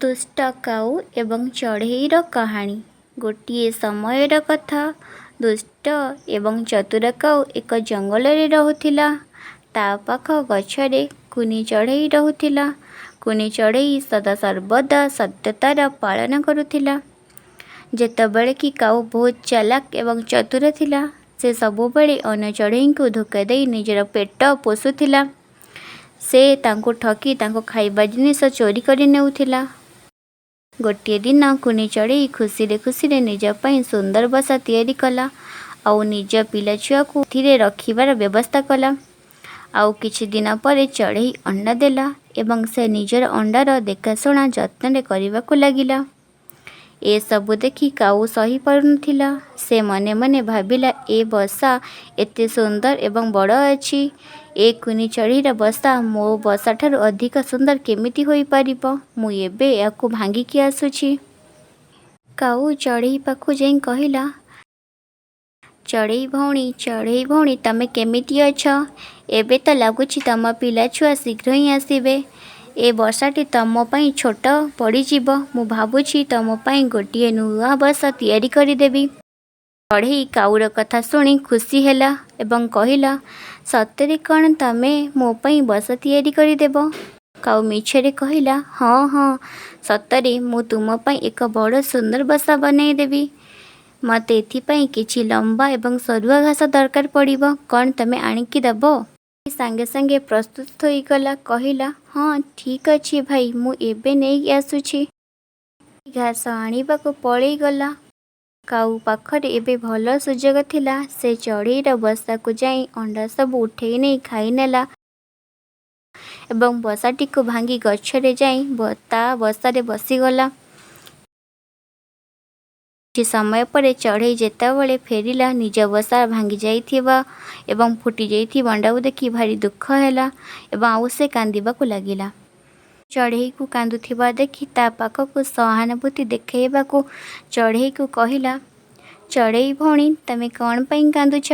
ଦୁଷ୍ଟ କାଉ ଏବଂ ଚଢ଼େଇର କାହାଣୀ। ଗୋଟିଏ ସମୟର କଥା, ଦୁଷ୍ଟ ଏବଂ ଚତୁର କାଉ ଏକ ଜଙ୍ଗଲରେ ରହୁଥିଲା। ତା' ପାଖ ଗଛରେ କୁନି ଚଢ଼େଇ ରହୁଥିଲା। କୁନି ଚଢ଼େଇ ସଦାସର୍ବଦା ସତ୍ୟତାର ପାଳନ କରୁଥିଲା। ଯେତେବେଳେ କି କାଉ ବହୁତ ଚାଲାକ ଏବଂ ଚତୁର ଥିଲା। ସେ ସବୁବେଳେ ଅନ୍ୟ ଚଢ଼େଇଙ୍କୁ ଧୋକା ଦେଇ ନିଜର ପେଟ ପୋଷୁଥିଲା। ସେ ତାଙ୍କୁ ଠକି ତାଙ୍କ ଖାଇବା ଜିନିଷ ଚୋରି କରି ନେଉଥିଲା। ଗୋଟିଏ ଦିନ କୁନି ଚଢ଼େଇ ଖୁସିରେ ଖୁସିରେ ନିଜ ପାଇଁ ସୁନ୍ଦର ବସା ତିଆରି କଲା ଆଉ ନିଜ ପିଲାଛୁଆକୁ ସେଥିରେ ରଖିବାର ବ୍ୟବସ୍ଥା କଲା। ଆଉ କିଛି ଦିନ ପରେ ଚଢ଼େଇ ଅଣ୍ଡା ଦେଲା ଏବଂ ସେ ନିଜର ଅଣ୍ଡାର ଦେଖାଶୁଣା ଯତ୍ନରେ କରିବାକୁ ଲାଗିଲା। ଏସବୁ ଦେଖି କାଉ ସହିପାରୁନଥିଲା। ସେ ମନେ ମନେ ଭାବିଲା, ଏ ବସା ଏତେ ସୁନ୍ଦର ଏବଂ ବଡ଼ ଅଛି। ଏ କୁନି ଚଢ଼େଇର ବସା ମୋ ବସାଠାରୁ ଅଧିକ ସୁନ୍ଦର କେମିତି ହୋଇପାରିବ? ମୁଁ ଏବେ ଏହାକୁ ଭାଙ୍ଗିକି ଆସୁଛି। କାଉ ଚଢ଼େଇ ପାଖକୁ ଯାଇ କହିଲା, ଚଢ଼େଇ ଭଉଣୀ, ଚଢ଼େଇ ଭଉଣୀ, ତମେ କେମିତି ଅଛ? ଏବେ ତ ଲାଗୁଛି ତମ ପିଲାଛୁଆ ଶୀଘ୍ର ହିଁ ଆସିବେ। ଏ ବସାଟି ତମ ପାଇଁ ଛୋଟ ପଡ଼ିଯିବ। ମୁଁ ଭାବୁଛି ତମ ପାଇଁ ଗୋଟିଏ ନୂଆ ବସା ତିଆରି କରିଦେବି। ଚଢ଼େଇ କାଉର କଥା ଶୁଣି ଖୁସି ହେଲା ଏବଂ କହିଲା, ସତରେ କ'ଣ ତମେ ମୋ ପାଇଁ ବସା ତିଆରି କରିଦେବ? କାଉ ମିଛରେ କହିଲା, ହଁ ହଁ, ସତରେ ମୁଁ ତୁମ ପାଇଁ ଏକ ବଡ଼ ସୁନ୍ଦର ବସା ବନାଇଦେବି। ମୋତେ ଏଥିପାଇଁ କିଛି ଲମ୍ବା ଏବଂ ସରୁଆ ଘାସ ଦରକାର ପଡ଼ିବ। କ'ଣ ତମେ ଆଣିକି ଦେବ? ସାଙ୍ଗେ ସାଙ୍ଗେ ପ୍ରସ୍ତୁତ ହୋଇଗଲା। କହିଲା, ହଁ ଠିକ୍ ଅଛି ଭାଇ, ମୁଁ ଏବେ ନେଇ ଆସୁଛି। ଘାସ ଆଣିବାକୁ ପଳେଇଗଲା। କାଉ ପାଖରେ ଏବେ ଭଲ ସୁଯୋଗ ଥିଲା। ସେ ଚଢ଼େଇର ବସାକୁ ଯାଇ ଅଣ୍ଡା ସବୁ ଉଠେଇ ନେଇ ଖାଇନେଲା ଏବଂ ବସାଟିକୁ ଭାଙ୍ଗି ଗଛରେ ଯାଇ ତା' ବସାରେ ବସିଗଲା। କିଛି ସମୟ ପରେ ଚଢ଼େଇ ଯେତେବେଳେ ଫେରିଲା, ନିଜ ବସା ଭାଙ୍ଗି ଯାଇଥିବା ଏବଂ ଫୁଟି ଯାଇଥିବା ଅଣ୍ଡାକୁ ଦେଖି ଭାରି ଦୁଃଖ ହେଲା ଏବଂ ଆଉ ସେ କାନ୍ଦିବାକୁ ଲାଗିଲା। ଚଢ଼େଇକୁ କାନ୍ଦୁଥିବା ଦେଖି ତା' ପାଖକୁ ସହାନୁଭୂତି ଦେଖାଇବାକୁ ଚଢ଼େଇକୁ କହିଲା, ଚଢ଼େଇ ଭଉଣୀ, ତମେ କ'ଣ ପାଇଁ କାନ୍ଦୁଛ?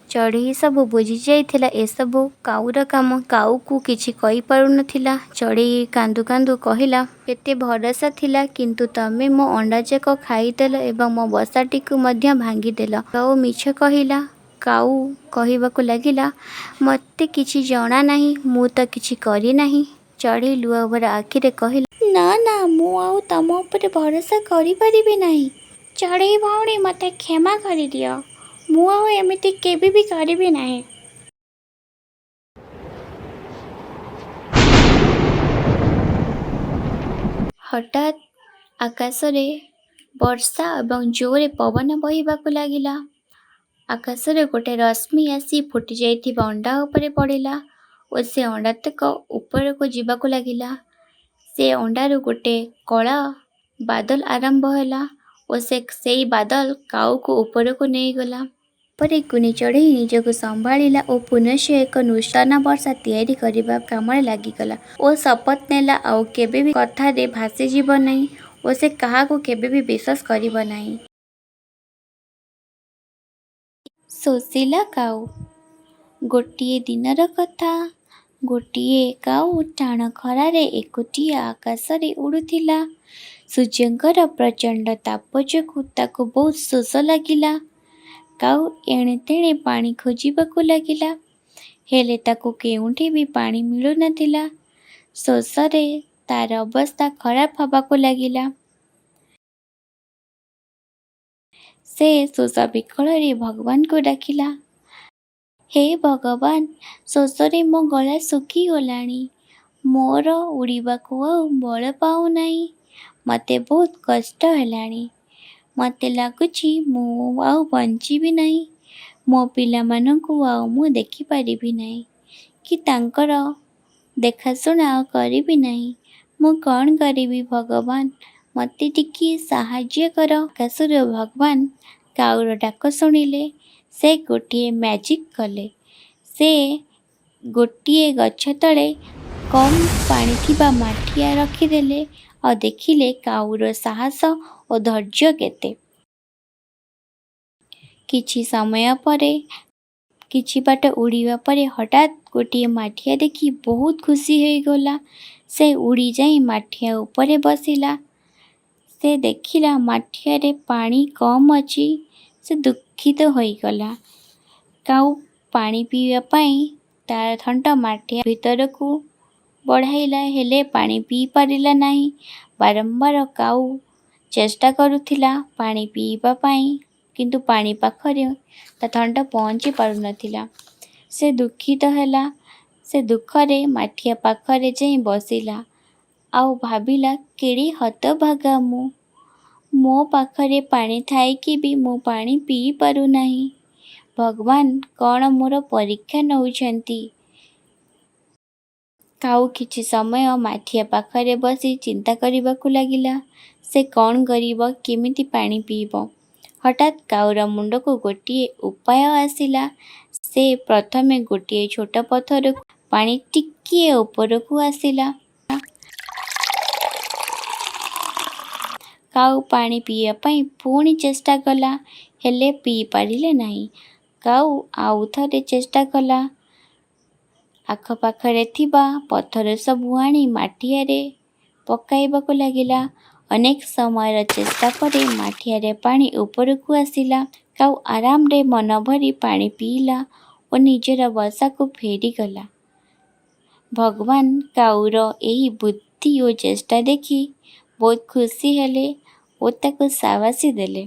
ଚଢ଼େଇ ସବୁ ବୁଝିଯାଇଥିଲା ଏସବୁ କାଉର କାମ। କାଉକୁ କିଛି କହିପାରୁନଥିଲା। ଚଢ଼େଇ କାନ୍ଦୁ କାନ୍ଦୁ କହିଲା, କେତେ ଭରସା ଥିଲା, କିନ୍ତୁ ତମେ ମୋ ଅଣ୍ଡାଯାକ ଖାଇଦେଲ ଏବଂ ମୋ ବସାଟିକୁ ମଧ୍ୟ ଭାଙ୍ଗିଦେଲ। କାଉ ମିଛ କହିଲା। କାଉ କହିବାକୁ ଲାଗିଲା, ମୋତେ କିଛି ଜଣା ନାହିଁ, ମୁଁ ତ କିଛି କରିନାହିଁ। ଚଢ଼େଇ ଲୁହଭରା ଆଖିରେ କହିଲା, ନା ନା, ମୁଁ ଆଉ ତମ ଉପରେ ଭରସା କରିପାରିବି ନାହିଁ। ଚଢ଼େଇ ଭଉଣୀ, ମୋତେ କ୍ଷମା କରିଦିଅ। ମୁଁ ଆଉ ଏମିତି କେବେ ବି କରିବି ନାହିଁ। ହଠାତ୍ ଆକାଶରେ ବର୍ଷା ଏବଂ ଜୋରରେ ପବନ ବହିବାକୁ ଲାଗିଲା। ଆକାଶରେ ଗୋଟେ ରଶ୍ମି ଆସି ଫୁଟି ଯାଇଥିବା ଅଣ୍ଡା ଉପରେ ପଡ଼ିଲା ଓ ସେ ଅଣ୍ଡାତକ ଉପରକୁ ଯିବାକୁ ଲାଗିଲା। ସେ ଅଣ୍ଡାରୁ ଗୋଟେ କଳା ବାଦଲ ଆରମ୍ଭ ହେଲା ଓ ସେ ସେଇ ବାଦଲ କାଉକୁ ଉପରକୁ ନେଇଗଲା। ପରେ କୁନି ଚଢ଼େଇ ନିଜକୁ ସମ୍ଭାଳିଲା ଓ ପୁନଶ୍ଚ ଏକ ନୂତନ ବସା ତିଆରି କରିବା କାମରେ ଲାଗିଗଲା ଓ ଶପଥ ନେଲା ଆଉ କେବେ ବି କଥାରେ ଭାସିଯିବ ନାହିଁ ଓ ସେ କାହାକୁ କେବେ ବି ବିଶ୍ୱାସ କରିବ ନାହିଁ। ଶୋଷିଲା କାଉ। ଗୋଟିଏ ଦିନର କଥା, ଗୋଟିଏ କାଉ ଟାଣ ଖରାରେ ଏକୁଟିଆ ଆକାଶରେ ଉଡ଼ୁଥିଲା। ସୂର୍ଯ୍ୟଙ୍କର ପ୍ରଚଣ୍ଡ ତାପ ଯୋଗୁଁ ତାକୁ ବହୁତ ଶୋଷ ଲାଗିଲା। କାଉ ଏଣେତେଣେ ପାଣି ଖୋଜିବାକୁ ଲାଗିଲା, ହେଲେ ତାକୁ କେଉଁଠି ବି ପାଣି ମିଳୁନଥିଲା। ଶୋଷରେ ତାର ଅବସ୍ଥା ଖରାପ ହେବାକୁ ଲାଗିଲା। ସେ ଶୋଷ ବିକଳରେ ଭଗବାନଙ୍କୁ ଡାକିଲା, ହେ ଭଗବାନ, ଶୋଷରେ ମୋ ଗଳା ଶୁଖିଗଲାଣି। ମୋର ଉଡ଼ିବାକୁ ଆଉ ବଳ ପାଉନାହିଁ। ମୋତେ ବହୁତ କଷ୍ଟ ହେଲାଣି। ମୋତେ ଲାଗୁଛି ମୁଁ ଆଉ ବଞ୍ଚିବି ନାହିଁ। ମୋ ପିଲାମାନଙ୍କୁ ଆଉ ମୁଁ ଦେଖିପାରିବି ନାହିଁ କି ତାଙ୍କର ଦେଖାଶୁଣା ଆଉ କରିବି ନାହିଁ। ମୁଁ କ'ଣ କରିବି ଭଗବାନ, ମୋତେ ଟିକିଏ ସାହାଯ୍ୟ କର। ଆକାଶରୁ ଭଗବାନ କାଉର ଡାକ ଶୁଣିଲେ। ସେ ଗୋଟିଏ ମ୍ୟାଜିକ୍ କଲେ। ସେ ଗୋଟିଏ ଗଛ ତଳେ କମ୍ ପାଣି ଥିବା ମାଠିଆ ରଖିଦେଲେ ଆଉ ଦେଖିଲେ କାଉର ସାହସ ଓ ଧୈର୍ଯ୍ୟ କେତେ। କିଛି ସମୟ ପରେ କିଛି ବାଟ ଉଡ଼ିବା ପରେ ହଠାତ୍ ଗୋଟିଏ ମାଠିଆ ଦେଖି ବହୁତ ଖୁସି ହୋଇଗଲା। ସେ ଉଡ଼ିଯାଇ ମାଠିଆ ଉପରେ ବସିଲା। ସେ ଦେଖିଲା ମାଠିଆରେ ପାଣି କମ୍ ଅଛି। ସେ ଦୁଃଖିତ ହୋଇଗଲା। କାଉ ପାଣି ପିଇବା ପାଇଁ ତା'ର ଥଣ୍ଟ ମାଠିଆ ଭିତରକୁ ବଢ଼ାଇଲା, ହେଲେ ପାଣି ପିଇପାରିଲା ନାହିଁ। ବାରମ୍ବାର କାଉ ଚେଷ୍ଟା କରୁଥିଲା ପାଣି ପିଇବା ପାଇଁ, କିନ୍ତୁ ପାଣି ପାଖରେ ତା' ଥଣ୍ଟ ପହଞ୍ଚି ପାରୁନଥିଲା। ସେ ଦୁଃଖିତ ହେଲା। ସେ ଦୁଃଖରେ ମାଠିଆ ପାଖରେ ଯାଇ ବସିଲା ଆଉ ଭାବିଲା, କେଡ଼େ ହତଭାଗା ମୁଁ! ମୋ ପାଖରେ ପାଣି ଥାଇକି ବି ମୁଁ ପାଣି ପିଇପାରୁନାହିଁ। ଭଗବାନ କ'ଣ ମୋର ପରୀକ୍ଷା ନେଉଛନ୍ତି? କାଉ କିଛି ସମୟ ମାଠିଆ ପାଖରେ ବସି ଚିନ୍ତା କରିବାକୁ ଲାଗିଲା। ସେ କ'ଣ କରିବ, କେମିତି ପାଣି ପିଇବ? ହଠାତ୍ କାଉର ମୁଣ୍ଡକୁ ଗୋଟିଏ ଉପାୟ ଆସିଲା। ସେ ପ୍ରଥମେ ଗୋଟିଏ ଛୋଟ ପଥରକୁ ପାଣି ଟିକିଏ ଉପରକୁ ଆସିଲା। କାଉ ପାଣି ପିଇବା ପାଇଁ ପୁଣି ଚେଷ୍ଟା କଲା, ହେଲେ ପିଇପାରିଲା ନାହିଁ। କାଉ ଆଉ ଥରେ ଚେଷ୍ଟା କଲା। ଆଖପାଖରେ ଥିବା ପଥର ସବୁ ଆଣି ମାଠିଆରେ ପକାଇବାକୁ ଲାଗିଲା। ଅନେକ ସମୟର ଚେଷ୍ଟା ପରେ ମାଠିଆରେ ପାଣି ଉପରକୁ ଆସିଲା। କାଉ ଆରାମରେ ମନଭରି ପାଣି ପିଇଲା ଓ ନିଜର ବସାକୁ ଫେରିଗଲା। ଭଗବାନ କାଉର ଏହି ବୁଦ୍ଧି ଓ ଚେଷ୍ଟା ଦେଖି ବହୁତ ଖୁସି ହେଲେ ଓ ତାକୁ ସାବାସୀ ଦେଲେ।